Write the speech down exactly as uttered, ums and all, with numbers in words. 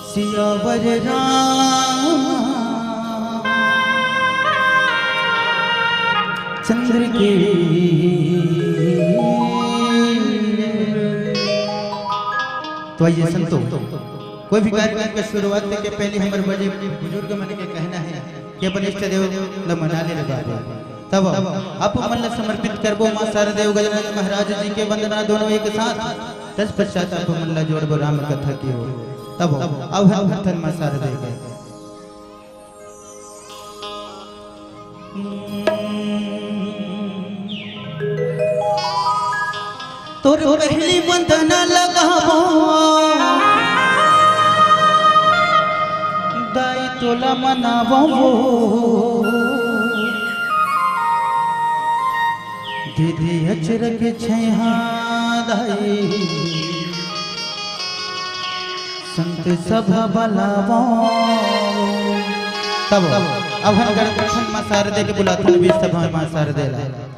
सियावर राम चंद्र के। तो आइए संतो, कोई भी कार्यक्रम के शुरुआत के पहले हमर बड़े बुजुर्ग मन के कहना है कि अपन इष्ट देव ल मना ले रे बाबू। तब आप मन ल समर्पित करबो माँ शारदे अउ गजानन महाराज जी के वंदना दोनों एक साथ। तत्पश्चात आप मन ल जोड़बो राम कथा के ओर। तब अब हम भरथन माँ शारदे के। तोर पहली वंदना लगावो, दाई तोला मनावो, दीदी अचरक छैहा दाई, संत सभा बलावो। तब अब हम गणपति माँ शारदे के बुलाथन, बीच सभा माँ शारदे ला।